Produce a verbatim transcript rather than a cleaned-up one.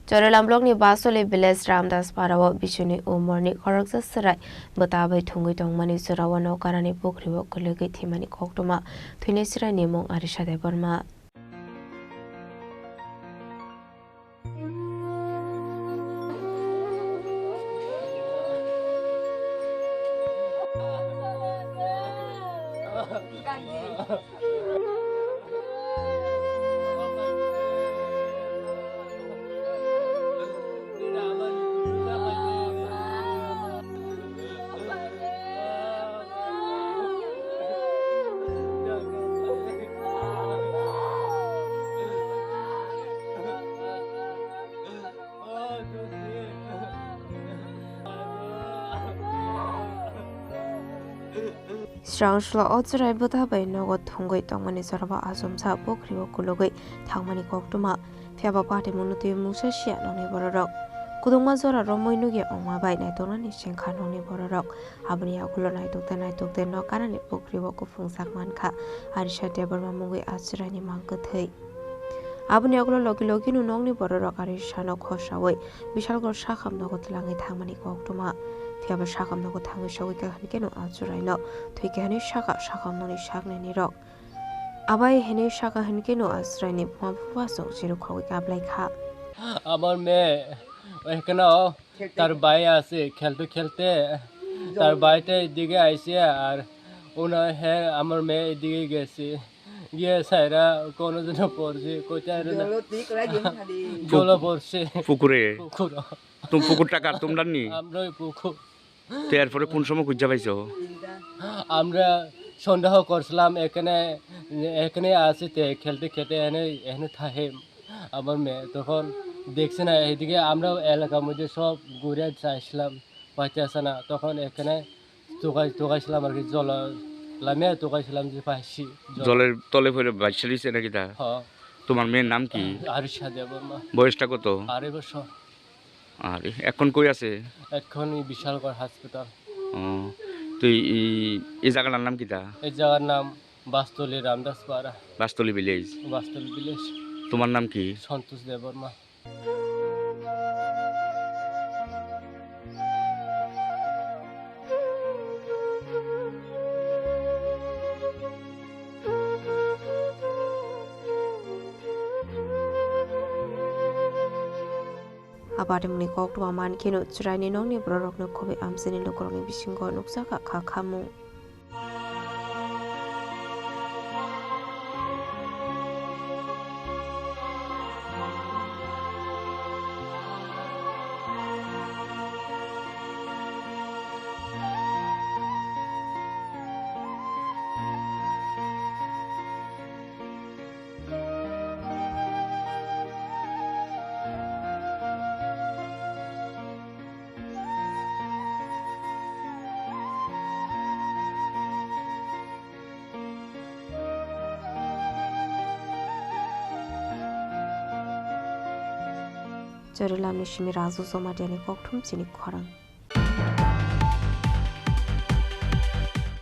Chorilam block ni Basoli village Ramdas para o bisuni umor ni khoroksa chwrai bwta bai thwngwi tongmani jora o nok ganani pukhri o kwlwgwi thwimani koktwma thwinai chwrai ni mung Arisha Debbarma. Srang slo o chwrai bwta bai nogo thwngwi tongmani jorao achomsa pukhri o kulugwi thangmani koktwma. Phiya ba patimungno twiwi mungsa siya nokni bororok. Kwdwngma jora romwi nukya wngma bai naitoknani sengkha nokni bororok. Aboni yagulo naitok de naitok de nok ganani pukhri o kuphungjak mankha Arisha Debbarma mungwi a chwraini mang kwthwi. Aboni yagulo logi logi no nokni bororok Arisha no khosawi Bishalgarh sakham nogo twlangwi thangmani koktwma. Phiya ba sakham nogo thangwi sogwi kha hinkhe no a chwraino thwi kha hinwi sakha sakham nokni saknai nirok. Abai hinwi sakha hinkhe no a chwraini buma bupha chwng chiruk khogwi kaplaikha. আমার মেয়ে এখানে, তার ভাই আছে, খেলতে খেলতে তার ভাইটা এদিকে আইছে, আর ওনার, হ্যাঁ, আমার মেয়ে এদিকে গেছে, গিয়ে সাইরা কোনো জন্য পড়ছে, কোথায় রে না? জলো পড়ছে। পুকুরে? পুকুর। তুমি পুকুরটা কার, তোমরা নি? আমরাই পুকুর। তো এরপরে কোন সময় খুঁজে পাইছো? আমরা সন্দেহ করছিলাম এখানে, এখানে আছে, তে খেলতে খেলতে এনে, এখানে থাকে আমার মেয়ে। তখন দেখছি না, এইদিকে আমরাও এলাকার মধ্যে সব ঘুরে চাইছিলাম, পাইতেছে না। তখন এখানে তোকাই-, তোকাইছিলাম আর কি, জল, লামিয়া তোকাইছিলাম যে পাইছি জল। জলের তলে পড়ে বাঁচা রয়েছে নাকি তা? হ্যাঁ। তোমার মেয়ের নাম কি? আরিশা দেববর্মা। বয়সটা কত? আড়াই বছর। আর এখন কই আছে? এখন এই বিশালগড় হসপিটাল। ও, তুই এই, এই জায়গাটার নাম কিতা? এই জায়গার নাম বাসতলী রামদাসপাড়া। বাসতলী ভিলেজ। বাসতলী ভিলেজ। তোমার নাম কি? সন্তোষ Debbarma. Abarimni koktwma mankheno chwraini nokni bororokno khobwi amchaini lukurokni bisingo nukjakha kha khamung. Chorilamni simi Raju Jomatiani kokthum chini khorang.